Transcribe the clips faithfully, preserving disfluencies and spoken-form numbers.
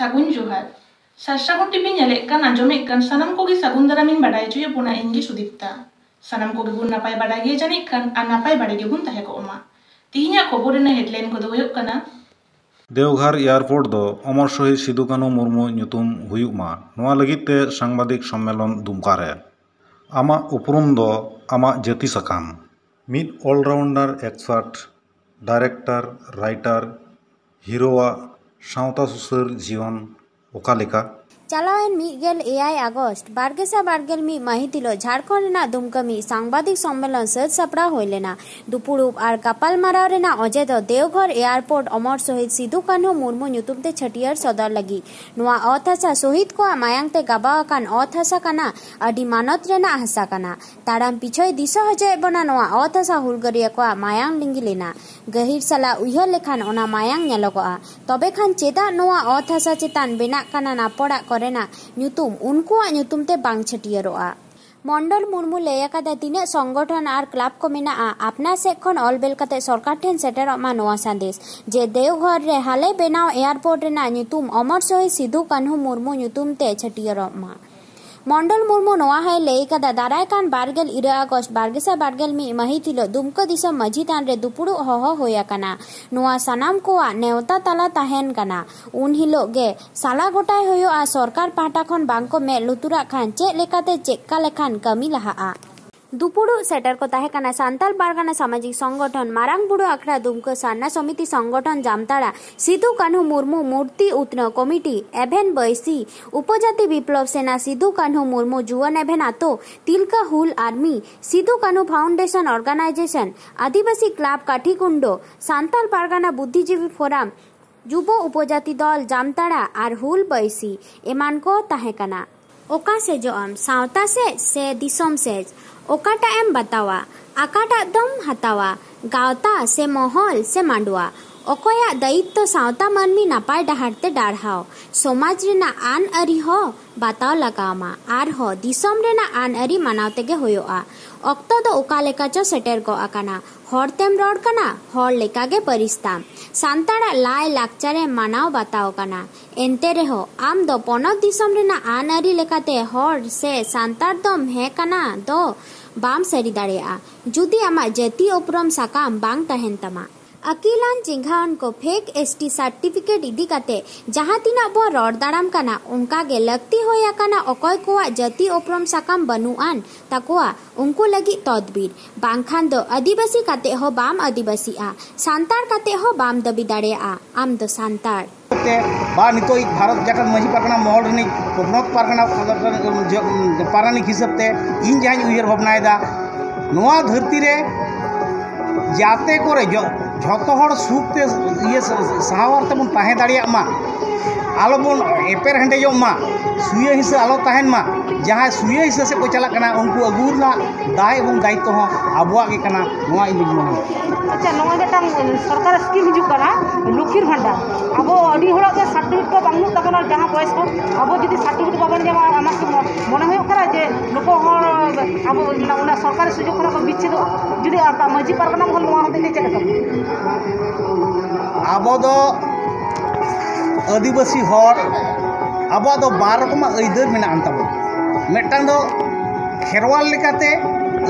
ᱥᱟᱹᱜᱩᱱ ᱡᱚᱦᱟᱨ᱾ ᱥᱟᱨᱥᱟᱜᱩᱱ ᱴᱤᱵᱷᱤ ᱧᱮᱞᱮᱫ ᱠᱟᱱ, ᱟᱸᱡᱚᱢᱮᱫ ᱠᱟᱱ ᱥᱟᱱᱟᱢ ᱠᱚᱜᱮ ᱥᱟᱹᱜᱩᱱ ᱫᱟᱨᱟᱢᱤᱧ ᱵᱟᱰᱟᱭ ᱦᱚᱪᱚᱭᱮᱫ ᱵᱚᱱᱟ, ᱤᱧ ᱜᱮ ᱥᱩᱫᱤᱯᱛᱟ᱾ ᱥᱟᱱᱟᱢ ᱠᱚᱜᱮ ᱵᱚᱱ ᱱᱟᱯᱟᱭ ᱵᱟᱰᱟᱭ ᱜᱮᱭᱟ ᱡᱟᱹᱱᱤᱡ ᱠᱷᱟᱱ, ᱟᱨ ᱱᱟᱯᱟᱭ ᱵᱟᱰᱟᱭ ᱜᱮᱵᱚᱱ ᱛᱟᱦᱮᱸ ᱠᱚᱜ ᱢᱟ᱾ ᱛᱤᱦᱤᱧᱟᱜ ᱠᱷᱚᱵᱚᱨ ᱨᱮᱱᱟᱜ headline ᱠᱚᱫᱚ ᱦᱩᱭᱩᱜ ᱠᱟᱱᱟ, ᱫᱮᱣᱜᱷᱚᱨ ᱮᱭᱟᱨᱯᱳᱨᱴ ᱫᱚ ᱚᱢᱚᱨ ᱥᱚᱦᱤᱫ ᱥᱤᱫᱩ ᱠᱟᱹᱱᱦᱩ ᱢᱩᱨᱢᱩ ᱧᱩᱛᱩᱢ ᱦᱩᱭᱩᱜ ᱢᱟ, ᱱᱚᱣᱟ ᱞᱟᱹᱜᱤᱫ ᱛᱮ ᱥᱟᱝᱵᱟᱫᱤᱠ ᱥᱚᱢᱢᱮᱞᱚᱱ ᱫᱩᱢᱠᱟ ᱨᱮ᱾ ᱟᱢᱟᱜ ᱩᱯᱨᱩᱢ ᱫᱚ ᱟᱢᱟᱜ ᱡᱟᱹᱛᱤ ᱥᱟᱠᱟᱢ᱾ ᱢᱤᱫ all-rounder expert, director, writer, ᱦᱤᱨᱳᱣᱟᱜ ᱥᱟᱶᱛᱟ ᱥᱩᱥᱟᱹᱨ ᱡᱤᱭᱚᱱ ᱚᱠᱟ ᱞᱮᱠᱟ? ᱪᱟᱞᱟᱣᱮᱱ ᱢᱤᱫ ᱜᱮᱞ ᱮᱭᱟᱭ ᱟᱜᱚᱥᱴ ᱵᱟᱨ ᱜᱮᱥᱟᱭ ᱵᱟᱨ ᱜᱮᱞ ᱢᱤᱫ ᱢᱟᱹᱦᱤᱛ ᱦᱤᱞᱳᱜ ᱡᱷᱟᱲᱠᱷᱚᱸᱰ ᱨᱮᱱᱟᱜ ᱫᱩᱢᱠᱟ ᱢᱤᱫ ᱥᱟᱝᱵᱟᱫᱤᱠ ᱥᱚᱢᱢᱮᱞᱚᱱ ᱥᱟᱹᱛ ᱥᱟᱯᱲᱟᱣ ᱦᱩᱭ ᱞᱮᱱᱟ᱾ ᱫᱩᱯᱩᱲᱩᱵ ᱟᱨ ᱜᱟᱯᱟᱞᱢᱟᱨᱟᱣ ᱨᱮᱱᱟᱜ ᱚᱡᱮ ᱫᱚ ᱫᱮᱣᱜᱷᱚᱨ ᱮᱭᱟᱨᱯᱳᱨᱴ ᱚᱢᱚᱨ ᱥᱚᱦᱤᱫ ᱥᱤᱫᱩ ᱠᱟᱹᱱᱦᱩ ᱢᱩᱨᱢᱩ ᱧᱩᱛᱩᱢ ᱛᱮ ᱪᱷᱟᱹᱴᱭᱟᱹᱨ ᱥᱚᱫᱚᱨ ᱞᱟᱹᱜᱤᱫ᱾ ᱱᱚᱣᱟ ᱚᱛ ᱦᱟᱥᱟ ᱥᱚᱦᱤᱫ ᱠᱚᱣᱟᱜ ᱢᱟᱭᱟᱝ ᱛᱮ ᱜᱟᱵᱟᱣ ᱟᱠᱟᱱ ᱚᱛ ᱦᱟᱥᱟ ᱠᱟᱱᱟ, ᱟᱹᱰᱤ ᱢᱟᱱᱚᱛ ᱨᱮᱱᱟᱜ ᱦᱟᱥᱟ ᱠᱟᱱᱟ᱾ ᱛᱟᱲᱟᱢ ᱯᱤᱪᱷᱚᱭ ᱫᱤᱥᱟᱹ ᱦᱚᱪᱚᱭᱮᱫ ᱵᱚᱱᱟ ᱱᱚᱣᱟ ᱚᱛ ᱦᱟᱥᱟ ᱦᱩᱞᱜᱟᱹᱨᱤᱭᱟᱹ ᱠᱚᱣᱟᱜ ᱢᱟᱭᱟᱝ ᱞᱤᱸᱜᱤ ᱞᱮᱱᱟ᱾ ᱜᱟᱹᱦᱤᱨ ᱥᱟᱞᱟᱜ ᱩᱭᱦᱟᱹᱨ ᱞᱮᱠᱷᱟᱱ ᱚᱱᱟ ᱢᱟᱭᱟᱝ ᱧᱮᱞᱚᱜᱚᱜᱼᱟ᱾ ᱛᱚᱵᱮ ᱠᱷᱟᱱ ᱪᱮᱫᱟᱜ ᱱᱚᱣᱟ ᱚᱛ ᱦᱟᱥᱟ ᱪᱮᱛᱟᱱ ᱵᱮᱱᱟᱜ ᱠᱟᱱᱟ ᱱᱟᱯᱚᱲᱟᱜ ᱠᱚᱨᱮᱱᱟᱜ ᱧᱩᱛᱩᱢ ᱩᱱᱠᱩᱣᱟᱜ ᱧᱩᱛᱩᱢ ᱛᱮ ᱵᱟᱝ ᱪᱷᱟᱹᱴᱭᱟᱹᱨᱚᱜᱼᱟ? ᱢᱚᱱᱰᱚᱞ ᱢᱩᱨᱢᱩ ᱞᱟᱹᱭ ᱟᱠᱟᱫᱟ, ᱛᱤᱱᱟᱹᱜ ᱥᱚᱝᱜᱚᱴᱷᱚᱱ ᱟᱨ ᱠᱞᱟᱵᱽ ᱠᱚ ᱢᱮᱱᱟᱜᱼᱟ, ᱟᱯᱱᱟᱨ ᱥᱮᱫ ᱠᱷᱚᱱ ᱚᱞ ᱵᱮᱞ ᱠᱟᱛᱮ ᱥᱚᱨᱠᱟᱨ ᱴᱷᱮᱱ ᱥᱮᱴᱮᱨᱚᱜ ᱢᱟ ᱱᱚᱣᱟ ᱥᱟᱸᱫᱮᱥ ᱡᱮ ᱫᱮᱣᱜᱷᱚᱨ ᱨᱮ ᱦᱟᱞᱮ ᱵᱮᱱᱟᱣ ᱮᱭᱟᱨᱯᱳᱨᱴ ᱨᱮᱱᱟᱜ ᱧᱩᱛᱩᱢ ᱚᱢᱚᱨ ᱥᱚᱦᱤᱫ ᱥᱤᱫᱩ ᱠᱟᱹᱱᱦᱩ ᱢᱩᱨᱢᱩ ᱧᱩᱛᱩᱢ ᱛᱮ ᱪᱷᱟᱹᱴᱭᱟᱹᱨᱚᱜ ᱢᱟ᱾ ᱢᱚᱱᱰᱚᱞ ᱢᱩᱨᱢᱩ ᱱᱚᱣᱟ ᱦᱚᱸᱭ ᱞᱟᱹᱭ ᱠᱟᱫᱟ, ᱫᱟᱨᱟᱭ ᱠᱟᱱ ᱵᱟᱨ ᱜᱮᱞ ᱤᱨᱟᱹ ᱟᱜᱚᱥᱴ ᱵᱟᱨ ᱜᱮᱥᱟᱭ ᱵᱟᱨ ᱜᱮᱞ ᱢᱤᱫ ᱢᱟᱹᱦᱤᱛ ᱦᱤᱞᱳᱜ ᱫᱩᱢᱠᱟᱹ ᱫᱤᱥᱚᱢ ᱢᱟᱹᱡᱷᱤ ᱛᱷᱟᱱ ᱨᱮ ᱫᱩᱯᱩᱲᱩᱵ ᱦᱚᱦᱚ ᱦᱩᱭ ᱟᱠᱟᱱᱟ᱾ ᱱᱚᱣᱟ ᱥᱟᱱᱟᱢ ᱠᱚᱣᱟᱜ ᱱᱮᱣᱛᱟ ᱛᱟᱞᱟ ᱛᱟᱦᱮᱱ ᱠᱟᱱᱟ᱾ ᱩᱱ ᱦᱤᱞᱳᱜ ᱜᱮ ᱥᱟᱞᱟ ᱜᱚᱴᱟᱭ ᱦᱩᱭᱩᱜᱼᱟ᱾ ᱥᱚᱨᱠᱟᱨ ᱯᱟᱦᱴᱟ ᱠᱷᱚᱱ ᱵᱟᱝ ᱠᱚ ᱢᱮᱫ ᱞᱩᱛᱩᱨᱟᱜ ᱠᱷᱟᱱ ᱪᱮᱫ ᱞᱮᱠᱟᱛᱮ ᱪᱮᱫᱠᱟ ᱞᱮᱠᱷᱟᱱ ᱠᱟᱹᱢᱤ ᱞᱟᱦᱟᱜᱼᱟ? ᱫᱩᱯᱩᱲᱩᱵ ᱥᱮᱴᱮᱨ ᱠᱚ ᱛᱟᱦᱮᱸ ᱠᱟᱱᱟ ᱥᱟᱱᱛᱟᱲ ᱯᱟᱨᱜᱟᱱᱟ ᱥᱟᱢᱟᱡᱤᱠ ᱥᱚᱝᱜᱚᱴᱷᱚᱱ ᱢᱟᱨᱟᱝ ᱵᱩᱨᱩ ᱟᱠᱷᱲᱟ ᱫᱩᱢᱠᱟᱹ ᱥᱟᱨᱱᱟ ᱥᱚᱢᱤᱛᱤ ᱥᱚᱝᱜᱚᱴᱷᱚᱱ ᱡᱟᱢᱛᱟᱲᱟ, ᱥᱤᱫᱩ ᱠᱟᱹᱱᱦᱩ ᱢᱩᱨᱢᱩ ᱢᱩᱨᱛᱤ ᱩᱛᱱᱟᱹᱣ ᱠᱚᱢᱤᱴᱤ, ᱮᱵᱷᱮᱱ ᱵᱟᱹᱭᱥᱤ, ᱩᱯᱚᱡᱟᱛᱤ ᱵᱤᱯᱞᱚᱵ ᱥᱮᱱᱟ, ᱥᱤᱫᱩ ᱠᱟᱹᱱᱦᱩ ᱢᱩᱨᱢᱩ ᱡᱩᱣᱟᱹᱱ ᱮᱵᱷᱮᱱ ᱟᱛᱳ, ᱛᱤᱞᱠᱟᱹ ᱦᱩᱞ ᱟᱨᱢᱤ, ᱥᱤᱫᱩ ᱠᱟᱹᱱᱦᱩ ᱯᱷᱟᱣᱩᱱᱰᱮᱥᱚᱱ ᱚᱨᱜᱟᱱᱟᱭᱡᱮᱥᱚᱱ, ᱟᱹᱫᱤᱵᱟᱹᱥᱤ ᱠᱞᱟᱵᱽ ᱠᱟᱴᱷᱤᱠᱩᱱᱰᱳ, ᱥᱟᱱᱛᱟᱲ ᱯᱟᱨᱜᱟᱱᱟ ᱵᱩᱫᱽᱫᱷᱤᱡᱤᱵᱤ ᱯᱷᱳᱨᱟᱢ, ᱡᱩᱵᱚ ᱩᱯᱚᱡᱟᱛᱤ ᱫᱚᱞ ᱡᱟᱢᱛᱟᱲᱟ ᱟᱨ ᱦᱩᱞ ᱵᱟᱹᱭᱥᱤ ᱮᱢᱟᱱ ᱠᱚ ᱛᱟᱦᱮᱸ ᱠᱟᱱᱟ᱾ ᱚᱠᱟ ᱥᱮᱡᱚᱜ ᱟᱢ, ᱥᱟᱶᱛᱟ ᱥᱮᱡ ᱥᱮ ᱫᱤᱥᱚᱢ ᱥᱮᱡ? ᱚᱠᱟᱴᱟᱜ ᱮᱢ ᱵᱟᱛᱟᱣᱟ? ᱟᱠᱟᱴᱟᱜ ᱫᱚᱢ ᱦᱟᱛᱟᱣᱟ? ᱜᱟᱶᱛᱟ ᱥᱮ ᱢᱚᱦᱚᱞ ᱥᱮ ᱢᱟᱰᱣᱟ? ᱚᱠᱚᱭᱟᱜ ᱫᱟᱭᱤᱛᱛᱚ ᱥᱟᱶᱛᱟ ᱢᱟᱹᱱᱢᱤ ᱱᱟᱯᱟᱭ ᱰᱟᱦᱟᱨ ᱛᱮ ᱰᱟᱨᱦᱟᱣ, ᱥᱚᱢᱟᱡᱽ ᱨᱮᱱᱟᱜ ᱟᱹᱱ ᱟᱹᱨᱤ ᱦᱚᱸ ᱵᱟᱛᱟᱣ ᱞᱟᱜᱟᱣᱢᱟ, ᱟᱨᱦᱚᱸ ᱫᱤᱥᱚᱢ ᱨᱮᱱᱟᱜ ᱟᱹᱱ ᱟᱹᱨᱤ ᱢᱟᱱᱟᱣ ᱛᱮᱜᱮ ᱦᱩᱭᱩᱜᱼᱟ᱾ ᱚᱠᱛᱚ ᱫᱚ ᱚᱠᱟ ᱞᱮᱠᱟ ᱪᱚ ᱥᱮᱴᱮᱨ ᱜᱚᱜ ᱟᱠᱟᱱᱟ᱾ ᱦᱚᱲ ᱛᱮᱢ ᱨᱚᱲ ᱠᱟᱱᱟ, ᱦᱚᱲ ᱞᱮᱠᱟ ᱜᱮ ᱯᱟᱹᱨᱤᱥ ᱛᱟᱢ᱾ ᱥᱟᱱᱛᱟᱲᱟᱜ ᱞᱟᱭ ᱞᱟᱠᱪᱟᱨᱮᱢ ᱢᱟᱱᱟᱣ ᱵᱟᱛᱟᱣ ᱠᱟᱱᱟ᱾ ᱮᱱᱛᱮ ᱨᱮᱦᱚᱸ ᱟᱢ ᱫᱚ ᱯᱚᱱᱚᱛ ᱫᱤᱥᱚᱢ ᱨᱮᱱᱟᱜ ᱟᱹᱱ ᱟᱹᱨᱤ ᱞᱮᱠᱟᱛᱮ ᱦᱚᱲ ᱥᱮ ᱥᱟᱱᱛᱟᱲ ᱫᱚᱢ ᱦᱮᱸ ᱠᱟᱱᱟ ᱫᱚ ᱵᱟᱢ ᱥᱟᱹᱨᱤ ᱫᱟᱲᱮᱭᱟᱜᱼᱟ, ᱡᱩᱫᱤ ᱟᱢᱟᱜ ᱡᱟᱹᱛᱤ ᱩᱯᱨᱩᱢ ᱥᱟᱠᱟᱢ ᱵᱟᱝ ᱛᱟᱦᱮᱱ ᱛᱟᱢᱟ᱾ ᱟᱹᱠᱤᱞᱟᱱ ᱪᱮᱸᱜᱷᱟᱣᱟᱱ ᱠᱚ ᱯᱷᱮᱠ ᱮᱥ ᱴᱤ ᱥᱟᱨᱴᱤᱯᱷᱤᱠᱮᱴ ᱤᱫᱤ ᱠᱟᱛᱮ ᱡᱟᱦᱟᱸ ᱛᱤᱱᱟᱹᱜ ᱵᱚᱱ ᱨᱚᱲ ᱫᱟᱲᱟᱢ ᱠᱟᱱᱟ, ᱚᱱᱠᱟ ᱜᱮ ᱞᱟᱹᱠᱛᱤ ᱦᱩᱭ ᱟᱠᱟᱱᱟ ᱚᱠᱚᱭ ᱠᱚᱣᱟᱜ ᱡᱟᱹᱛᱤ ᱩᱯᱨᱩᱢ ᱥᱟᱠᱟᱢ ᱵᱟᱹᱱᱩᱜ ᱟᱱ ᱛᱟᱠᱚᱣᱟ, ᱩᱱᱠᱩ ᱞᱟᱹᱜᱤᱫ ᱛᱚᱫᱵᱤᱨ᱾ ᱵᱟᱝᱠᱷᱟᱱ ᱫᱚ ᱟᱹᱫᱤᱵᱟᱹᱥᱤ ᱠᱟᱛᱮ ᱦᱚᱸ ᱵᱟᱢ ᱟᱹᱫᱤᱵᱟᱹᱥᱤᱜᱼᱟ, ᱥᱟᱱᱛᱟᱲ ᱠᱟᱛᱮ ᱦᱚᱸ ᱵᱟᱢ ᱫᱟᱹᱵᱤ ᱫᱟᱲᱮᱭᱟᱜᱼᱟ ᱟᱢ ᱫᱚ ᱥᱟᱱᱛᱟᱲ᱾ ᱛᱮ ᱵᱟ ᱱᱤᱛᱚᱜ ᱵᱷᱟᱨᱚᱛ ᱡᱟᱠᱟᱛ ᱢᱟᱹᱡᱷᱤ ᱯᱟᱨᱜᱟᱱᱟ ᱢᱚᱦᱚᱞ ᱨᱤᱱᱤᱡ ᱯᱚᱱᱚᱛ ᱯᱟᱨᱜᱟᱱᱟ ᱯᱟᱨᱟᱱᱤᱠ ᱦᱤᱥᱟᱹᱵ ᱛᱮ ᱤᱧ ᱡᱟᱦᱟᱸᱧ ᱩᱭᱦᱟᱹᱨ ᱵᱷᱟᱵᱽᱱᱟᱭᱮᱫᱟ, ᱱᱚᱣᱟ ᱫᱷᱟᱹᱨᱛᱤ ᱨᱮ ᱡᱟᱛᱮ ᱠᱚᱨᱮ ᱡᱚ-, ᱡᱷᱚᱛᱚ ᱦᱚᱲ ᱥᱩᱠ ᱛᱮ ᱤᱭᱟᱹ ᱥᱟᱶᱟᱨ ᱛᱮᱵᱚᱱ ᱛᱟᱦᱮᱸ ᱫᱟᱲᱮᱭᱟᱜ ᱢᱟ, ᱟᱞᱚᱵᱚᱱ ᱮᱯᱮᱨ ᱦᱮᱸᱰᱮᱡᱚᱜ ᱢᱟ, ᱥᱩᱭᱟᱹ ᱦᱤᱸᱥᱟᱹ ᱟᱞᱚ ᱛᱟᱦᱮᱱ ᱢᱟ᱾ ᱡᱟᱦᱟᱸᱭ ᱥᱩᱭᱟᱹ ᱦᱤᱸᱥᱟᱹ ᱥᱮᱫ ᱠᱚ ᱪᱟᱞᱟᱜ ᱠᱟᱱᱟ, ᱩᱱᱠᱩ ᱟᱹᱜᱩ ᱨᱮᱱᱟᱜ ᱫᱟᱭ ᱮᱵᱚᱝ ᱫᱟᱭᱤᱛᱛᱚ ᱦᱚᱸ ᱟᱵᱚᱣᱟᱜ ᱜᱮ ᱠᱟᱱᱟ, ᱱᱚᱣᱟ ᱤᱧ ᱫᱩᱧ ᱢᱚᱱᱮᱭᱟ᱾ ᱟᱪᱪᱷᱟ, ᱱᱚᱜᱼᱚᱭ ᱢᱤᱫᱴᱟᱝ ᱥᱚᱨᱠᱟᱨ ᱥᱠᱤᱢ ᱦᱤᱡᱩᱜ ᱠᱟᱱᱟ, ᱞᱚᱠᱠᱷᱤᱨ ᱵᱷᱟᱱᱰᱟᱨ᱾ ᱟᱵᱚ ᱟᱹᱰᱤ ᱦᱚᱲᱟᱜ ᱜᱮ ᱥᱟᱨᱴᱤᱯᱷᱤᱠᱮᱴ ᱠᱚ ᱵᱟᱹᱱᱩᱜ ᱛᱟᱵᱚᱱᱟ, ᱡᱟᱦᱟᱸ ᱵᱚᱭᱮᱥ ᱠᱚ᱾ ᱟᱵᱚ ᱡᱩᱫᱤ ᱥᱟᱨᱴᱤᱯᱷᱤᱠᱮᱴ ᱵᱟᱵᱚᱱ ᱧᱟᱢᱟ, ᱟᱢᱟᱜ ᱠᱤ ᱢᱚ-, ᱢᱚᱱᱮ ᱦᱩᱭᱩᱜ ᱠᱟᱱᱟ ᱡᱮ ᱱᱩᱠᱩ ᱦᱚᱲ ᱟᱵᱚ ᱚᱱᱟ, ᱚᱱᱟ ᱥᱚᱨᱠᱟᱨᱤ ᱥᱩᱡᱳᱜᱽ ᱠᱷᱚᱱᱟᱜ ᱠᱚ ᱵᱤᱪᱪᱷᱮᱫᱚᱜᱼᱟ? ᱡᱩᱫᱤ ᱟᱨ ᱢᱟᱹᱡᱷᱤ ᱯᱟᱨᱜᱟᱱᱟ ᱢᱚᱦᱚᱞ ᱱᱚᱣᱟ ᱦᱚᱛᱮᱡ ᱛᱮ ᱪᱮᱫ ᱞᱮᱠᱟ? ᱟᱵᱚ ᱫᱚ ᱟᱹᱫᱤᱵᱟᱹᱥᱤ ᱦᱚᱲ, ᱟᱵᱚᱣᱟᱜ ᱫᱚ ᱵᱟᱨ ᱨᱚᱠᱚᱢᱟᱜ ᱟᱹᱭᱫᱟᱹᱨ ᱢᱮᱱᱟᱜ ᱟᱱ ᱛᱟᱵᱚᱱᱟ᱾ ᱢᱤᱫᱴᱟᱝ ᱫᱚ ᱠᱷᱮᱨᱣᱟᱞ ᱞᱮᱠᱟᱛᱮ,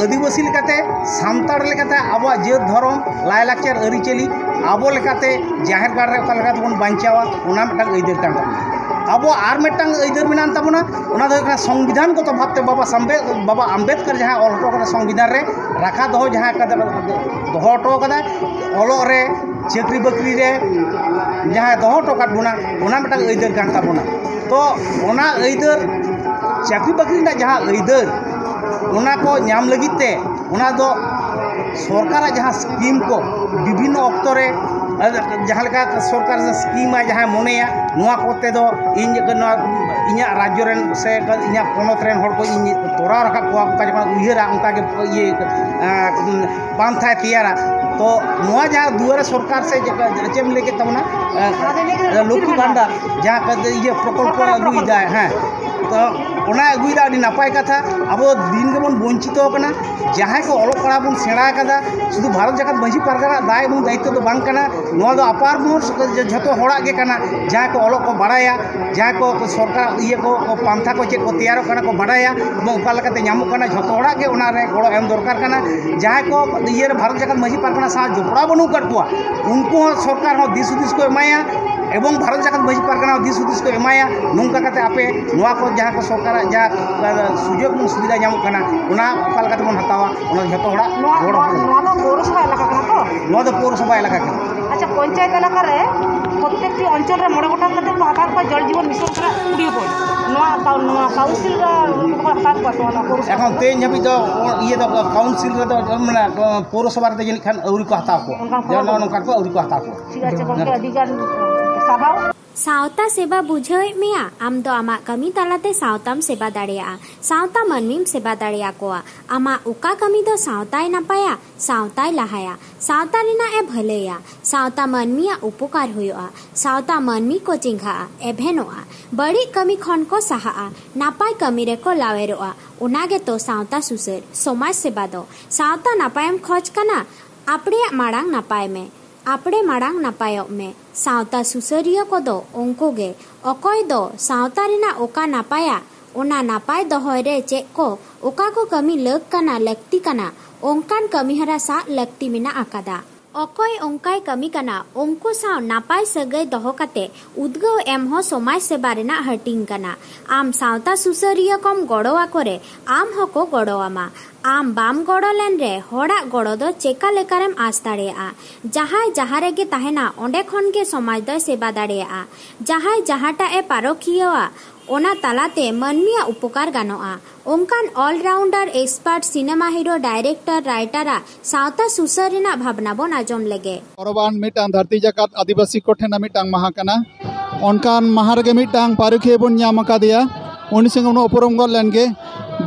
ᱟᱹᱫᱤᱵᱟᱹᱥᱤ ᱞᱮᱠᱟᱛᱮ, ᱥᱟᱱᱛᱟᱲ ᱞᱮᱠᱟᱛᱮ ᱟᱵᱚᱣᱟᱜ ᱡᱟᱹᱛ ᱫᱷᱚᱨᱚᱢ, ᱞᱟᱭᱼᱞᱟᱠᱪᱟᱨ, ᱟᱹᱨᱤᱪᱟᱹᱞᱤ ᱟᱵᱚ ᱞᱮᱠᱟᱛᱮ ᱡᱟᱦᱮᱨ ᱜᱟᱲ ᱨᱮ ᱚᱠᱟ ᱞᱮᱠᱟ ᱛᱮᱵᱚᱱ ᱵᱟᱧᱪᱟᱣᱟ, ᱚᱱᱟ ᱢᱤᱫᱴᱟᱝ ᱟᱹᱭᱫᱟᱹᱨ ᱠᱟᱱ ᱛᱟᱵᱚᱱᱟ᱾ ᱟᱵᱚᱣᱟᱜ ᱟᱨ ᱢᱤᱫᱴᱟᱝ ᱟᱹᱭᱫᱟᱹᱨ ᱢᱮᱱᱟᱜ ᱛᱟᱵᱚᱱᱟ, ᱚᱱᱟ ᱫᱚ ᱦᱩᱭᱩᱜ ᱠᱟᱱᱟ ᱥᱚᱝᱵᱤᱫᱷᱟᱱ ᱜᱚᱛᱚ ᱵᱷᱟᱵᱽᱛᱮ ᱵᱟᱵᱟ ᱥᱟᱢᱵᱮ-, ᱵᱟᱵᱟ ᱟᱢᱵᱮᱫᱠᱟᱨ ᱡᱟᱦᱟᱸ ᱚᱞ ᱦᱚᱴᱚ ᱠᱟᱫᱟ ᱥᱚᱝᱵᱤᱫᱷᱟᱱ ᱨᱮ ᱨᱟᱠᱷᱟ ᱫᱚᱦᱚ, ᱡᱟᱦᱟᱸ ᱠᱟᱛᱮ ᱫᱚᱦᱚ ᱦᱚᱴᱚ ᱠᱟᱫᱟᱭ, ᱚᱞᱚᱜ ᱨᱮ, ᱪᱟᱹᱠᱨᱤ ᱵᱟᱹᱠᱨᱤ ᱨᱮ ᱡᱟᱦᱟᱸᱭ ᱫᱚᱦᱚ ᱦᱚᱴᱚ ᱠᱟᱫ ᱵᱚᱱᱟ, ᱚᱱᱟ ᱢᱤᱫᱴᱟᱝ ᱟᱹᱭᱫᱟᱹᱨ ᱠᱟᱱ ᱛᱟᱵᱚᱱᱟ᱾ ᱛᱚ ᱚᱱᱟ ᱟᱹᱭᱫᱟᱹᱨ, ᱪᱟᱹᱠᱨᱤ ᱵᱟᱹᱠᱨᱤ ᱨᱮᱱᱟᱜ ᱡᱟᱦᱟᱸ ᱟᱹᱭᱫᱟᱹᱨ, ᱚᱱᱟ ᱠᱚ ᱧᱟᱢ ᱞᱟᱹᱜᱤᱫ ᱛᱮ ᱚᱱᱟ ᱫᱚ ᱥᱚᱨᱠᱟᱨᱟᱜ ᱡᱟᱦᱟᱸ ᱥᱠᱤᱢ ᱠᱚ ᱵᱤᱵᱷᱤᱱᱱᱚ ᱚᱠᱛᱚ ᱨᱮ, ᱡᱟᱦᱟᱸ ᱞᱮᱠᱟ ᱥᱚᱨᱠᱟᱨ ᱥᱠᱤᱢ ᱟᱭ ᱡᱟᱦᱟᱸᱭ ᱢᱚᱱᱮᱭᱟ, ᱱᱚᱣᱟ ᱠᱚᱛᱮ ᱫᱚ ᱤᱧ ᱱᱚᱣᱟ ᱤᱧᱟᱹᱜ ᱨᱟᱡᱽᱡᱚ ᱨᱮᱱ ᱥᱮ ᱤᱧᱟᱹᱜ ᱯᱚᱱᱚᱛ ᱨᱮᱱ ᱦᱚᱲ ᱠᱚ ᱤᱧ ᱛᱚᱨᱟᱣ ᱨᱟᱠᱟᱵ ᱠᱚᱣᱟ, ᱚᱱᱠᱟ ᱡᱚᱠᱷᱚᱱ ᱩᱭᱦᱟᱹᱨᱟ, ᱚᱱᱠᱟ ᱜᱮ ᱤᱭᱟᱹ, ᱟᱸ, ᱯᱟᱱᱛᱷᱟᱭ ᱛᱮᱭᱟᱨᱟ᱾ ᱛᱚ ᱱᱚᱣᱟ ᱡᱟᱦᱟᱸ ᱫᱩᱣᱟᱨᱮ ᱥᱚᱨᱠᱟᱨ ᱥᱮ ᱪᱮᱫ ᱮᱢ ᱞᱟᱹᱭ ᱠᱮᱫ ᱛᱟᱵᱚᱱᱟ, ᱮ, ᱞᱚᱠᱠᱷᱤ ᱵᱷᱟᱱᱰᱟᱨ, ᱡᱟᱦᱟᱸ ᱠᱚ ᱤᱭᱟᱹ ᱯᱨᱚᱠᱚᱞᱯᱚ ᱟᱹᱜᱩᱭᱮᱫᱟ, ᱦᱮᱸ, ᱛᱚ ᱚᱱᱟ ᱟᱹᱜᱩᱭᱮᱫᱟ, ᱟᱹᱰᱤ ᱱᱟᱯᱟᱭ ᱠᱟᱛᱷᱟ᱾ ᱟᱵᱚ ᱫᱤᱱ ᱜᱮᱵᱚᱱ ᱵᱚᱧᱪᱤᱛᱚ ᱟᱠᱟᱱᱟ᱾ ᱡᱟᱦᱟᱸᱭ ᱠᱚ ᱚᱞᱚᱜ ᱯᱟᱲᱦᱟᱣ ᱵᱚᱱ ᱥᱮᱬᱟ ᱟᱠᱟᱫᱟ, ᱥᱩᱫᱷᱩ ᱵᱷᱟᱨᱚᱛ ᱡᱟᱠᱟᱛ ᱢᱟᱹᱡᱷᱤ ᱯᱟᱨᱜᱟᱱᱟ ᱫᱟᱭ ᱮᱵᱚᱝ ᱫᱟᱭᱤᱛᱛᱚ ᱫᱚ ᱵᱟᱝ ᱠᱟᱱᱟ, ᱱᱚᱣᱟ ᱫᱚ ᱟᱯᱟᱨ ᱢᱚᱦᱚᱞ ᱡᱷᱚᱛᱚ ᱦᱚᱲᱟᱜ ᱜᱮ ᱠᱟᱱᱟ᱾ ᱡᱟᱦᱟᱸᱭ ᱠᱚ ᱚᱞᱚᱜ ᱠᱚ ᱵᱟᱲᱟᱭᱟ, ᱡᱟᱦᱟᱸᱭ ᱠᱚ ᱥᱚᱨᱠᱟᱨ ᱤᱭᱟᱹ ᱠᱚ, ᱠᱚ ᱯᱟᱱᱛᱷᱟ ᱠᱚ ᱪᱮᱫ ᱠᱚ ᱛᱮᱭᱟᱨᱚᱜ ᱠᱟᱱᱟ ᱠᱚ ᱵᱟᱰᱟᱭᱟ, ᱮᱵᱚᱝ ᱚᱠᱟ ᱞᱮᱠᱟᱛᱮ ᱧᱟᱢᱚᱜ ᱠᱟᱱᱟ, ᱡᱷᱚᱛᱚ ᱦᱚᱲᱟᱜ ᱜᱮ ᱚᱱᱟ ᱨᱮ ᱜᱚᱲᱚ ᱮᱢ ᱫᱚᱨᱠᱟᱨ ᱠᱟᱱᱟ᱾ ᱡᱟᱦᱟᱸᱭ ᱠᱚ ᱤᱭᱟᱹ ᱨᱮ ᱵᱷᱟᱨᱚᱛ ᱡᱟᱠᱟᱛ ᱢᱟᱹᱡᱷᱤ ᱯᱟᱨᱜᱟᱱᱟ ᱥᱟᱶ ᱡᱚᱯᱲᱟᱣ ᱵᱟᱹᱱᱩᱜ ᱟᱠᱟᱫ ᱠᱚᱣᱟ, ᱩᱱᱠᱩ ᱦᱚᱸ ᱥᱚᱨᱠᱟᱨ ᱦᱚᱸ ᱫᱤᱥ ᱦᱩᱫᱤᱥ ᱠᱚ ᱮᱢᱟᱭᱟ ᱮᱵᱚᱝ ᱵᱷᱟᱨᱚᱛ ᱡᱟᱠᱟᱛ ᱢᱟᱹᱡᱷᱤ ᱯᱟᱨᱜᱟᱱᱟ ᱦᱚᱸ ᱫᱤᱥ ᱦᱩᱫᱤᱥ ᱠᱚ ᱮᱢᱟᱭᱟ᱾ ᱱᱚᱝᱠᱟ ᱠᱟᱛᱮ ᱟᱯᱮ ᱱᱚᱣᱟ ᱠᱚ ᱡᱟᱦᱟᱸ ᱠᱚ ᱥᱚᱨᱠᱟᱨᱟᱜ ᱡᱟᱦᱟᱸ, ᱟ, ᱥᱩᱡᱳᱜᱽ ᱮᱵᱚᱝ ᱥᱩᱵᱤᱫᱷᱟ ᱧᱟᱢᱚᱜ ᱠᱟᱱᱟ, ᱚᱱᱟ ᱚᱠᱟ ᱞᱮᱠᱟ ᱛᱮᱵᱚᱱ ᱦᱟᱛᱟᱣᱟ, ᱚᱱᱟ ᱡᱷᱚᱛᱚ ᱦᱚᱲᱟᱜ ᱱᱚᱣᱟ, ᱜᱚᱲᱚ ᱱᱚᱣᱟ, ᱦᱚᱯᱚᱲ᱾ ᱱᱚᱣᱟ ᱫᱚ ᱯᱳᱣᱨᱚᱥᱚᱵᱷᱟ ᱮᱞᱟᱠᱟ ᱠᱟᱱᱟ ᱛᱚ? ᱱᱚᱣᱟ ᱫᱚ ᱯᱳᱣᱨᱚᱥᱚᱵᱷᱟ ᱮᱞᱟᱠᱟ ᱠᱟᱱᱟ᱾ ᱟᱪᱪᱷᱟ, ᱯᱚᱧᱪᱟᱭᱮᱛ ᱮᱞᱟᱠᱟ ᱨᱮ ᱯᱨᱚᱛᱛᱮᱠᱴᱤ ᱚᱧᱪᱚᱞ ᱨᱮ ᱢᱚᱬᱮ ᱜᱚᱴᱟᱝ ᱠᱟᱛᱮ ᱠᱚ ᱦᱟᱛᱟᱣ ᱠᱚᱣᱟ ᱡᱚᱞ ᱡᱤᱵᱚᱱ ᱢᱤᱥᱚᱱ ᱠᱷᱚᱱᱟᱜ ᱠᱩᱲᱤ ᱦᱚᱯᱚᱱ᱾ ᱱᱚᱣᱟ ᱠᱟᱣ-, ᱱᱚᱣᱟ ᱠᱟᱣᱩᱱᱥᱤᱞ ᱨᱮ ᱩᱱᱠᱩ ᱠᱚ ᱦᱟᱛᱟᱣ ᱠᱚᱣᱟ ᱥᱮ ᱵᱟᱝ ᱱᱚᱣᱟ ᱯᱳᱣᱨᱚᱥᱚᱵᱷᱟ ᱮᱠᱷᱚᱱ ᱨᱮ? ᱛᱮᱦᱮᱧ ᱦᱟᱹᱵᱤᱡ ᱫᱚ ᱤᱭᱟᱹ ᱫᱚ ᱠᱟᱣᱩᱱᱥᱤᱞ ᱨᱮᱫᱚ, ᱢᱟᱱᱮ, ᱯᱳᱣᱨᱚᱥᱚᱵᱷᱟ ᱨᱮᱫᱚ ᱡᱟᱹᱱᱤᱡ ᱠᱷᱟᱱ ᱟᱹᱣᱨᱤ ᱠᱚ ᱦᱟᱛᱟᱣ ᱠᱚᱣᱟ᱾ ᱚᱱᱠᱟᱱ ᱠᱷᱚᱵᱚᱨ ᱡᱮ ᱱᱚᱜᱼᱚ ᱵᱟᱹᱱᱩᱜᱼᱟ᱾ ᱱᱚᱝᱠᱟᱱ ᱠᱚ ᱟᱹᱣᱨᱤ ᱠᱚ ᱦᱟᱛᱟᱣ ᱠᱚᱣᱟ᱾ ᱴᱷᱤᱠ ᱟᱪᱷᱮ ᱜᱚᱢᱠᱮ, ᱦᱮᱸ᱾ ᱟᱹᱰᱤ ᱜᱟᱱ ᱥᱟᱨᱦᱟᱣ᱾ ᱥᱟᱶᱛᱟ ᱥᱮᱵᱟ ᱵᱩᱡᱷᱟᱹᱣᱮᱫ ᱢᱮᱭᱟ? ᱟᱢ ᱫᱚ ᱟᱢᱟᱜ ᱠᱟᱹᱢᱤ ᱛᱟᱞᱟᱛᱮ ᱥᱟᱶᱛᱟᱢ ᱥᱮᱵᱟ ᱫᱟᱲᱮᱭᱟᱜᱼᱟ᱾ ᱥᱟᱶᱛᱟ ᱢᱟᱹᱱᱢᱤᱢ ᱥᱮᱵᱟ ᱫᱟᱲᱮᱭᱟᱠᱚᱣᱟ᱾ ᱟᱢᱟᱜ ᱚᱠᱟ ᱠᱟᱹᱢᱤ ᱫᱚ ᱥᱟᱶᱛᱟᱭ ᱱᱟᱯᱟᱭᱟ, ᱥᱟᱶᱛᱟᱭ ᱞᱟᱦᱟᱭᱟ, ᱥᱟᱶᱛᱟ ᱨᱮᱱᱟᱜ ᱮ ᱵᱷᱟᱹᱞᱟᱹᱭᱟ, ᱥᱟᱶᱛᱟ ᱢᱟᱹᱱᱢᱤᱭᱟᱜ ᱩᱯᱚᱠᱟᱨ ᱦᱩᱭᱩᱜᱼᱟ, ᱥᱟᱶᱛᱟ ᱢᱟᱹᱱᱢᱤ ᱠᱚ ᱪᱮᱸᱜᱷᱟᱜᱼᱟ, ᱮᱵᱷᱮᱱᱚᱜᱼᱟ, ᱵᱟᱹᱲᱤᱡ ᱠᱟᱹᱢᱤ ᱠᱷᱚᱱ ᱠᱚ ᱥᱟᱦᱟᱜᱼᱟ, ᱱᱟᱯᱟᱭ ᱠᱟᱹᱢᱤ ᱨᱮᱠᱚ ᱞᱟᱣᱮᱨᱚᱜᱼᱟ᱾ ᱚᱱᱟ ᱜᱮᱛᱚ ᱥᱟᱶᱛᱟ ᱥᱩᱥᱟᱹᱨ, ᱥᱚᱢᱟᱡᱽ ᱥᱮᱵᱟ ᱫᱚ᱾ ᱥᱟᱶᱛᱟ ᱱᱟᱯᱟᱭᱮᱢ ᱠᱷᱚᱡᱽ ᱠᱟᱱᱟ? ᱟᱯᱲᱮᱭᱟᱜ ᱢᱟᱲᱟᱝ ᱱᱟᱯᱟᱭ ᱢᱮ, ᱟᱯᱲᱮ ᱢᱟᱲᱟᱝ ᱱᱟᱯᱟᱭᱚᱜ ᱢᱮ᱾ ᱥᱟᱶᱛᱟ ᱥᱩᱥᱟᱹᱨᱤᱭᱟᱹ ᱠᱚᱫᱚ ᱩᱱᱠᱩ ᱜᱮ, ᱚᱠᱚᱭ ᱫᱚ ᱥᱟᱶᱛᱟ ᱨᱮᱱᱟᱜ ᱚᱠᱟ ᱱᱟᱯᱟᱭᱟ, ᱚᱱᱟ ᱱᱟᱯᱟᱭ ᱫᱚᱦᱚᱭ ᱨᱮ ᱪᱮᱫ ᱠᱚ, ᱚᱠᱟ ᱠᱚ ᱠᱟᱹᱢᱤ ᱞᱟᱹᱠ ᱠᱟᱱᱟ, ᱞᱟᱹᱠᱛᱤ ᱠᱟᱱᱟ, ᱚᱱᱠᱟᱱ ᱠᱟᱹᱢᱤᱦᱚᱨᱟ ᱥᱟᱵ ᱞᱟᱹᱠᱛᱤ ᱢᱮᱱᱟᱜ ᱟᱠᱟᱫᱟ᱾ ᱚᱠᱚᱭ ᱚᱱᱠᱟᱭ ᱠᱟᱹᱢᱤ ᱠᱟᱱᱟ, ᱩᱱᱠᱩ ᱥᱟᱶ ᱱᱟᱯᱟᱭ ᱥᱟᱹᱜᱟᱹᱭ ᱫᱚᱦᱚ ᱠᱟᱛᱮ ᱩᱫᱽᱜᱟᱹᱣ ᱮᱢ ᱦᱚᱸ ᱥᱚᱢᱟᱡᱽ ᱥᱮᱵᱟ ᱨᱮᱱᱟᱜ ᱦᱟᱹᱴᱤᱧ ᱠᱟᱱᱟ᱾ ᱟᱢ ᱥᱟᱶᱛᱟ ᱥᱩᱥᱟᱹᱨᱤᱭᱟᱹ ᱠᱚᱢ ᱜᱚᱲᱚ ᱟᱠᱚ ᱨᱮ, ᱟᱢ ᱦᱚᱸᱠᱚ ᱜᱚᱲᱚ ᱟᱢᱟ᱾ ᱟᱢ ᱵᱟᱢ ᱜᱚᱲᱚ ᱞᱮᱱ ᱨᱮ, ᱦᱚᱲᱟᱜ ᱜᱚᱲᱚ ᱫᱚ ᱪᱮᱠᱟ ᱞᱮᱠᱟᱨᱮᱢ ᱟᱸᱥ ᱫᱟᱲᱮᱭᱟᱜᱼᱟ? ᱡᱟᱦᱟᱸᱭ ᱡᱟᱦᱟᱸ ᱨᱮᱜᱮ ᱛᱟᱦᱮᱱᱟ, ᱚᱸᱰᱮ ᱠᱷᱚᱱ ᱜᱮ ᱥᱚᱢᱟᱡᱽ ᱫᱚᱭ ᱥᱮᱵᱟ ᱫᱟᱲᱮᱭᱟᱜᱼᱟ᱾ ᱡᱟᱦᱟᱸᱭ ᱡᱟᱦᱟᱸᱴᱟᱜ ᱮ ᱯᱟᱨᱚᱠᱷᱤᱭᱟᱹᱣᱟ, ᱚᱱᱟ ᱛᱟᱞᱟᱛᱮ ᱢᱟᱹᱱᱢᱤᱭᱟᱜ ᱩᱯᱚᱠᱟᱨ ᱜᱟᱱᱚᱜᱼᱟ᱾ ᱚᱱᱠᱟᱱ all-rounder expert cinema hero, director, writer ᱟᱜ ᱥᱟᱶᱛᱟ ᱥᱩᱥᱟᱹᱨ ᱨᱮᱱᱟᱜ ᱵᱷᱟᱵᱽᱱᱟ ᱵᱚᱱ ᱟᱸᱡᱚᱢ ᱞᱮᱜᱮ᱾ ᱜᱚᱨᱚᱵᱟᱱ ᱢᱤᱫᱴᱟᱝ ᱫᱷᱟᱹᱨᱛᱤ ᱡᱟᱠᱟᱛ ᱟᱹᱫᱤᱵᱟᱹᱥᱤ ᱠᱚ ᱴᱷᱮᱱᱟᱜ ᱢᱤᱫᱴᱟᱝ ᱢᱟᱦᱟ ᱠᱟᱱᱟ᱾ ᱚᱱᱠᱟᱱ ᱢᱟᱦᱟ ᱨᱮᱜᱮ ᱢᱤᱫᱴᱟᱝ ᱯᱟᱹᱨᱩᱠᱷᱤᱭᱟᱹ ᱵᱚᱱ ᱧᱟᱢ ᱟᱠᱟᱫᱮᱭᱟ᱾ ᱩᱱᱤ ᱥᱚᱸᱜᱮ ᱵᱚᱱ ᱩᱯᱨᱩᱢ ᱜᱚᱫ ᱞᱮᱱ ᱜᱮ᱾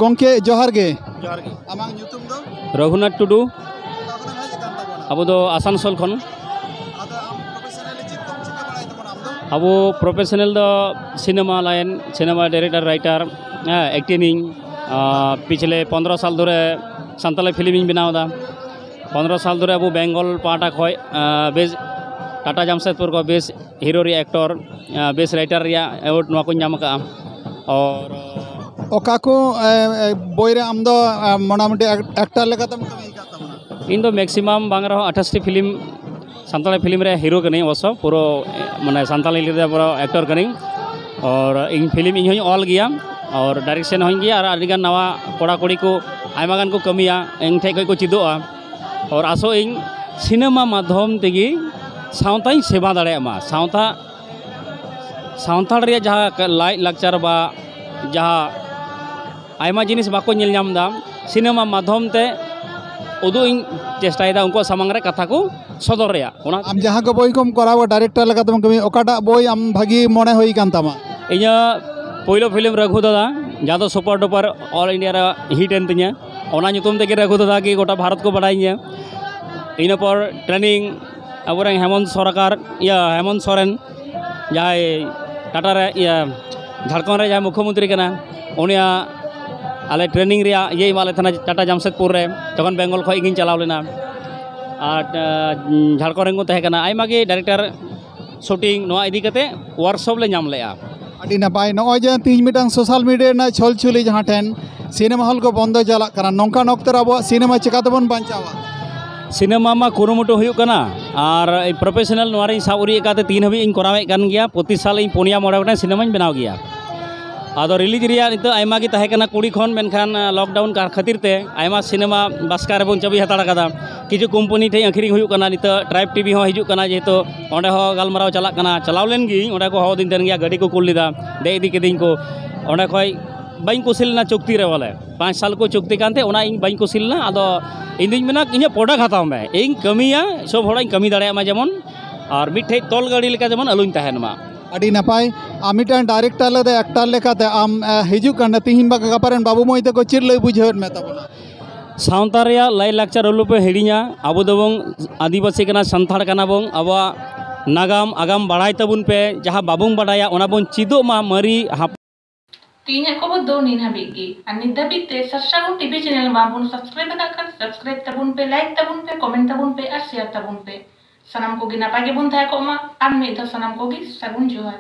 ᱜᱚᱢᱠᱮ, ᱡᱚᱦᱟᱨ ᱜᱮ᱾ ᱡᱚᱦᱟᱨ ᱜᱮ᱾ ᱟᱢᱟᱜ ᱧᱩᱛᱩᱢ ᱫᱚ? ᱨᱚᱜᱷᱩᱱᱟᱛᱷ ᱴᱩᱰᱩ᱾ ᱚᱠᱟ ᱠᱷᱚᱱᱮᱢ ᱦᱮᱡ ᱟᱠᱟᱱ ᱛᱟᱵᱚᱱᱟ? ᱟᱵᱚ ᱫᱚ ᱟᱥᱟᱱᱥᱳᱞ ᱠᱷᱚᱱ᱾ ᱟᱵᱚ ᱯᱨᱚᱯᱷᱮᱥᱚᱱᱟᱞ ᱫᱚ cinema line, cinema director, writer, ᱦᱮᱸ, ᱮᱠᱴᱤᱝ, ᱟᱨ ᱯᱤᱪᱷᱞᱮ ᱯᱚᱱᱫᱽᱨᱚ ᱥᱟᱞ ᱫᱷᱚᱨᱮ ᱥᱟᱱᱛᱟᱲᱤ ᱯᱷᱤᱞᱢ ᱤᱧ ᱵᱮᱱᱟᱣ ᱮᱫᱟ᱾ ᱯᱚᱱᱫᱽᱨᱚ ᱥᱟᱞ ᱫᱷᱚᱨᱮ ᱟᱵᱚ ᱵᱮᱝᱜᱚᱞ ᱯᱟᱦᱴᱟ ᱠᱷᱚᱱ, ᱟᱨ, ᱵᱮᱥ ᱴᱟᱴᱟ ᱡᱟᱢᱥᱮᱫᱽᱯᱩᱨ ᱠᱚ ᱵᱮᱥ ᱦᱤᱨᱳ ᱨᱮᱭᱟᱜ ᱮᱠᱴᱚᱨ, ᱟᱨ, ᱵᱮᱥ ᱨᱟᱭᱴᱟᱨ ᱨᱮᱭᱟᱜ ᱮᱣᱟᱨᱰ ᱱᱚᱣᱟ ᱠᱚᱧ ᱧᱟᱢ ᱟᱠᱟᱫᱼᱟ᱾ ᱟᱨ ᱚᱠᱟ ᱠᱚ, ᱮ, ᱮ, ᱵᱳᱭ ᱨᱮ ᱟᱢ ᱫᱚ, ᱮ, ᱢᱚᱴᱟᱢᱩᱴᱤ ᱮᱠ-, ᱮᱠᱴᱟᱨ ᱞᱮᱠᱟᱛᱮᱢ ᱠᱟᱹᱢᱤ ᱟᱠᱟᱫ ᱛᱟᱵᱚᱱᱟ? ᱤᱧ ᱫᱚ ᱢᱮᱠᱥᱤᱢᱟᱢ ᱵᱟᱝ ᱨᱮᱦᱚᱸ ᱟᱴᱷᱟᱥᱴᱤ ᱯᱷᱤᱞᱢ, ᱥᱟᱱᱛᱟᱲᱤ ᱯᱷᱤᱞᱢ ᱨᱮ ᱦᱤᱨᱳ ᱠᱟᱹᱱᱟᱹᱧ ᱚᱵᱚᱥᱥᱚ, ᱯᱩᱨᱟᱹ, ᱮ, ᱢᱟᱱᱮ ᱥᱟᱱᱛᱟᱲᱤ ᱞᱤᱯᱤ ᱨᱮ ᱯᱩᱨᱟᱹ ᱮᱠᱴᱚᱨ ᱠᱟᱹᱱᱟᱹᱧ᱾ ᱟᱨ ᱤᱧ ᱯᱷᱤᱞᱢ ᱤᱧ ᱦᱚᱸᱧ ᱚᱞ ᱜᱮᱭᱟ, ᱟᱨ ᱰᱟᱭᱨᱮᱠᱥᱚᱱ ᱦᱚᱸᱧ ᱜᱮᱭᱟ, ᱟᱨ ᱟᱹᱰᱤᱜᱟᱱ ᱱᱟᱣᱟ ᱠᱚᱲᱟ ᱠᱩᱲᱤ ᱠᱚ ᱟᱭᱢᱟ ᱜᱟᱱ ᱠᱚ ᱠᱟᱹᱢᱤᱭᱟ, ᱤᱧ ᱴᱷᱮᱡ ᱠᱷᱚᱡ ᱠᱚ ᱪᱮᱫᱚᱜᱼᱟ᱾ ᱟᱨ ᱟᱥᱚᱜ ᱟᱹᱧ ᱥᱤᱱᱮᱢᱟ ᱢᱟᱫᱽᱫᱷᱚᱢ ᱛᱮᱜᱮ ᱥᱟᱶᱛᱟᱧ ᱥᱮᱵᱟ ᱫᱟᱲᱮᱭᱟᱜ ᱢᱟ, ᱥᱟᱶᱛᱟ, ᱥᱟᱱᱛᱟᱲ ᱨᱮᱭᱟᱜ ᱡᱟᱦᱟᱸ ᱞᱟᱭ ᱞᱟᱠᱪᱟᱨ ᱵᱟ ᱡᱟᱦᱟᱸ ᱟᱭᱢᱟ ᱡᱤᱱᱤᱥ ᱵᱟᱠᱚ ᱧᱮᱞ ᱧᱟᱢ ᱮᱫᱟ, ᱥᱤᱱᱮᱢᱟ ᱢᱟᱫᱽᱫᱷᱚᱢ ᱛᱮ ᱩᱫᱩᱜ ᱤᱧ ᱪᱮᱥᱴᱟᱭᱮᱫᱟ ᱩᱱᱠᱩᱣᱟᱜ ᱥᱟᱢᱟᱝ ᱨᱮ ᱠᱟᱛᱷᱟ ᱠᱚ ᱥᱚᱫᱚᱨ ᱨᱮᱭᱟᱜ᱾ ᱚᱱᱟ ᱟᱢ ᱡᱟᱦᱟᱸ ᱠᱚ ᱵᱳᱭ ᱠᱚᱢ ᱠᱚᱨᱟᱣᱟ, ᱰᱟᱭᱨᱮᱠᱴᱚᱨ ᱞᱮᱠᱟᱛᱮᱢ ᱠᱟᱹᱢᱤᱭᱟ, ᱚᱠᱟᱴᱟᱜ ᱵᱳᱭ ᱟᱢ ᱵᱷᱟᱹᱜᱤ ᱢᱚᱱᱮ ᱦᱩᱭ ᱠᱟᱱ ᱛᱟᱢᱟ? ᱤᱧᱟᱹᱜ ᱯᱳᱭᱞᱳ ᱯᱷᱤᱞᱢ ᱨᱟᱹᱜᱷᱩ ᱫᱟᱫᱟ, ᱡᱟᱦᱟᱸ ᱫᱚ ᱥᱩᱯᱟᱨ ᱰᱩᱯᱟᱨ ᱚᱞ ᱤᱱᱰᱤᱭᱟ ᱨᱮ ᱦᱤᱴ ᱮᱱ ᱛᱤᱧᱟᱹ, ᱚᱱᱟ ᱧᱩᱛᱩᱢ ᱛᱮᱜᱮ ᱨᱟᱹᱜᱷᱩ ᱫᱟᱫᱟ ᱜᱮ ᱜᱚᱴᱟ ᱵᱷᱟᱨᱚᱛ ᱠᱚ ᱵᱟᱰᱟᱭᱤᱧᱟᱹ᱾ ᱤᱱᱟᱹ ᱯᱚᱨ ᱴᱨᱮᱱᱤᱝ, ᱟᱵᱚᱨᱮᱱ ᱦᱮᱢᱚᱱᱛ ᱥᱚᱨᱠᱟᱨ, ᱤᱭᱟᱹ, ᱦᱮᱢᱚᱱᱛ ᱥᱚᱨᱮᱱ, ᱡᱟᱦᱟᱸᱭ ᱴᱟᱴᱟ ᱨᱮ, ᱤᱭᱟᱹ, ᱡᱷᱟᱲᱠᱷᱚᱸᱰ ᱨᱮ ᱡᱟᱦᱟᱸᱭ ᱢᱩᱠᱷᱭᱚᱢᱚᱱᱛᱨᱤ ᱠᱟᱱᱟ, ᱩᱱᱤᱭᱟᱜ ᱟᱞᱮ ᱴᱨᱮᱱᱤᱝ ᱨᱮᱭᱟᱜ ᱤᱭᱟᱹ ᱮᱢᱟᱜ ᱞᱮ ᱛᱟᱦᱮᱱᱟ ᱴᱟᱴᱟ ᱡᱟᱢᱥᱮᱫᱽᱯᱩᱨ ᱨᱮ, ᱛᱚᱠᱷᱚᱱ ᱵᱮᱝᱜᱚᱞ ᱠᱷᱚᱱ ᱤᱧ ᱪᱟᱞᱟᱣ ᱞᱮᱱᱟ᱾ ᱟᱨ, ᱟᱸ, ᱡᱷᱟᱲᱠᱷᱚᱸᱰ ᱨᱮᱱ ᱠᱚ ᱛᱟᱦᱮᱸ ᱠᱟᱱᱟ ᱟᱭᱢᱟ ᱜᱮ ᱰᱟᱭᱨᱮᱠᱴᱚᱨ, ᱥᱩᱴᱤᱝ, ᱱᱚᱣᱟ ᱤᱫᱤ ᱠᱟᱛᱮ ᱣᱟᱨᱠᱥᱚᱯ ᱞᱮ ᱧᱟᱢ ᱞᱮᱜᱼᱟ᱾ ᱟᱹᱰᱤ ᱱᱟᱯᱟᱭ᱾ ᱱᱚᱜᱼᱚᱭ ᱡᱮ ᱛᱤᱦᱤᱧ ᱢᱤᱫᱴᱟᱝ ᱥᱳᱥᱟᱞ ᱢᱤᱰᱤᱭᱟ ᱨᱮᱱᱟᱜ ᱪᱷᱚᱞ ᱪᱷᱚᱞᱤ ᱡᱟᱦᱟᱸ ᱴᱷᱮᱱ ᱥᱤᱱᱮᱢᱟ ᱦᱚᱞ ᱠᱚ ᱵᱚᱱᱫᱚ ᱪᱟᱞᱟᱜ ᱠᱟᱱᱟ, ᱱᱚᱝᱠᱟᱱ ᱚᱠᱛᱚ ᱨᱮ ᱟᱵᱚᱣᱟᱜ ᱥᱤᱱᱮᱢᱟ ᱪᱤᱠᱟ ᱛᱮᱵᱚᱱ ᱵᱟᱧᱪᱟᱣᱟ? ᱥᱤᱱᱮᱢᱟ ᱢᱟ ᱠᱩᱨᱩᱢᱩᱴᱩ ᱦᱩᱭᱩᱜ ᱠᱟᱱᱟ, ᱟᱨ ᱯᱨᱚᱯᱷᱮᱥᱚᱱᱟᱞ ᱱᱚᱣᱟ ᱨᱮᱧ ᱥᱟᱵ ᱩᱨᱤᱡ ᱟᱠᱟᱫ ᱛᱮ ᱛᱤᱦᱤᱧ ᱦᱟᱹᱵᱤᱡ ᱤᱧ ᱠᱚᱨᱟᱣᱮᱫ ᱠᱟᱱ ᱜᱮᱭᱟ᱾ ᱯᱨᱚᱛᱤ ᱥᱟᱞ ᱤᱧ ᱯᱩᱱᱭᱟ ᱢᱚᱬᱮ ᱜᱚᱴᱟᱝ ᱥᱤᱱᱮᱢᱟᱧ ᱵᱮᱱᱟᱣ ᱜᱮᱭᱟ᱾ ᱟᱫᱚ ᱨᱤᱞᱤᱡᱽ ᱨᱮᱭᱟᱜ ᱱᱤᱛᱚᱜ ᱟᱭᱢᱟ ᱜᱮ ᱛᱟᱦᱮᱸ ᱠᱟᱱᱟ ᱠᱩᱲᱤ ᱠᱷᱚᱱ, ᱢᱮᱱᱠᱷᱟᱱ, ᱟᱸ, ᱞᱚᱠᱰᱟᱣᱩᱱ ᱠᱟᱨ ᱠᱷᱟᱹᱛᱤᱨ ᱛᱮ ᱟᱭᱢᱟ ᱥᱤᱱᱮᱢᱟ ᱵᱟᱥᱠᱟ ᱨᱮᱵᱚᱱ ᱪᱟᱹᱵᱤ ᱦᱟᱛᱟᱲ ᱟᱠᱟᱫᱟ᱾ ᱠᱤᱪᱷᱩ ᱠᱳᱢᱯᱟᱱᱤ ᱴᱷᱮᱱ ᱟᱹᱠᱷᱨᱤᱧ ᱦᱩᱭᱩᱜ ᱠᱟᱱᱟ, ᱱᱤᱛᱚᱜ ᱴᱨᱟᱭᱤᱵᱽ ᱴᱤᱵᱷᱤ ᱦᱚᱸ ᱦᱤᱡᱩᱜ ᱠᱟᱱᱟ, ᱡᱮᱦᱮᱛᱩ ᱚᱸᱰᱮ ᱦᱚᱸ ᱜᱟᱞᱢᱟᱨᱟᱣ ᱪᱟᱞᱟᱜ ᱠᱟᱱᱟ᱾ ᱪᱟᱞᱟᱣ ᱞᱮᱱ ᱜᱤᱭᱟᱹᱧ, ᱚᱸᱰᱮ ᱠᱚ ᱦᱚᱦᱚ ᱟᱹᱫᱤᱧ ᱛᱟᱦᱮᱱ ᱜᱮᱭᱟ, ᱜᱟᱹᱰᱤ ᱠᱚ ᱠᱩᱞ ᱞᱮᱫᱟ, ᱫᱮᱡ ᱤᱫᱤ ᱠᱤᱫᱤᱧ ᱠᱚ᱾ ᱚᱸᱰᱮ ᱠᱷᱚᱡ ᱵᱟᱹᱧ ᱠᱩᱥᱤ ᱞᱮᱱᱟ ᱪᱩᱠᱛᱤ ᱨᱮ, ᱵᱚᱞᱮ ᱯᱟᱸᱪ ᱥᱟᱞ ᱠᱚ ᱪᱩᱠᱛᱤ ᱠᱟᱱᱛᱮ, ᱚᱱᱟ ᱤᱧ ᱵᱟᱹᱧ ᱠᱩᱥᱤ ᱞᱮᱱᱟ᱾ ᱟᱫᱚ ᱤᱧ ᱫᱩᱧ ᱢᱮᱱᱟ, ᱤᱧᱟᱹᱜ ᱯᱨᱚᱰᱟᱠᱴ ᱦᱟᱛᱟᱣ ᱢᱮ, ᱤᱧ ᱠᱟᱹᱢᱤᱭᱟ, ᱥᱚᱵ ᱦᱚᱲᱟᱜ ᱤᱧ ᱠᱟᱹᱢᱤ ᱫᱟᱲᱮᱭᱟᱜ ᱢᱟ ᱡᱮᱢᱚᱱ, ᱟᱨ ᱢᱤᱫᱴᱷᱮᱡ ᱛᱚᱞ ᱜᱟᱹᱰᱤ ᱞᱮᱠᱟ ᱡᱮᱢᱚᱱ ᱟᱞᱚᱧ ᱛᱟᱦᱮᱱ ᱢᱟ᱾ ᱟᱹᱰᱤ ᱱᱟᱯᱟᱭ᱾ ᱟᱢ ᱢᱤᱫᱴᱟᱝ ᱰᱟᱭᱨᱮᱠᱴᱚᱨ ᱞᱮᱠᱟᱛᱮ, ᱮᱠᱴᱟᱨ ᱞᱮᱠᱟᱛᱮ ᱟᱢ, ᱮ, ᱦᱤᱡᱩᱜ ᱠᱟᱱᱟ, ᱛᱤᱦᱤᱧ ᱵᱟ-, ᱜᱟᱯᱟ ᱨᱮᱱ ᱵᱟᱹᱵᱩ ᱢᱟᱹᱭ ᱛᱟᱠᱚ ᱪᱮᱫ ᱞᱟᱹᱭ ᱵᱩᱡᱷᱟᱹᱣᱮᱫ ᱢᱮ ᱛᱟᱵᱚᱱᱟ? ᱥᱟᱶᱛᱟ ᱨᱮᱭᱟᱜ ᱞᱟᱭᱼᱞᱟᱠᱪᱟᱨ ᱟᱞᱚᱯᱮ ᱦᱤᱲᱤᱧᱟ᱾ ᱟᱵᱚ ᱫᱚᱵᱚᱱ ᱟᱹᱫᱤᱵᱟᱹᱥᱤ ᱠᱟᱱᱟ, ᱥᱟᱱᱛᱟᱲ ᱠᱟᱱᱟ ᱵᱚᱱ᱾ ᱟᱵᱚᱣᱟᱜ ᱱᱟᱜᱟᱢ ᱟᱜᱟᱢ ᱵᱟᱲᱟᱭ ᱛᱟᱵᱚᱱ ᱯᱮ, ᱡᱟᱦᱟᱸ ᱵᱟᱵᱚᱱ ᱵᱟᱰᱟᱭᱟ ᱚᱱᱟ ᱵᱚᱱ ᱪᱮᱫᱚᱜ ᱢᱟ᱾ ᱢᱟᱨᱮ ᱦᱟᱯ- ᱛᱮᱦᱮᱧᱟᱜ ᱠᱷᱚᱵᱚᱨ ᱫᱚ ᱱᱤᱱ ᱦᱟᱹᱵᱤᱡ ᱜᱮ᱾ ᱟᱨ ᱱᱤᱛ ᱫᱷᱟᱹᱵᱤᱡ ᱛᱮ ᱥᱟᱨᱥᱟᱜᱩᱱ ᱴᱤᱵᱷᱤ ᱪᱮᱱᱮᱞ ᱵᱟᱝᱵᱚᱱ ᱥᱟᱵᱥᱠᱨᱟᱭᱤᱵ ᱟᱠᱟᱫ ᱠᱷᱟᱱ ᱥᱟᱵᱥᱠᱨᱟᱭᱤᱵ ᱛᱟᱵᱚᱱ ᱯᱮ, ᱞᱟᱭᱤᱠ ᱛᱟᱵᱚᱱ ᱯᱮ, ᱠᱚᱢᱮᱱᱴ ᱛᱟᱵᱚᱱ ᱯᱮ ᱟᱨ ᱥᱮᱭᱟᱨ ᱛᱟᱵᱚᱱ ᱯᱮ᱾ ᱥᱟᱱᱟᱢ ᱠᱚᱜᱮ ᱱᱟᱯᱟᱭ ᱜᱮᱵᱚᱱ ᱛᱟᱦᱮᱸ ᱠᱚᱜ ᱢᱟ᱾ ᱟᱨ ᱢᱤᱫ ᱫᱷᱟᱣ ᱥᱟᱱᱟᱢ ᱠᱚᱜᱮ ᱥᱟᱹᱜᱩᱱ ᱡᱚᱦᱟᱨ᱾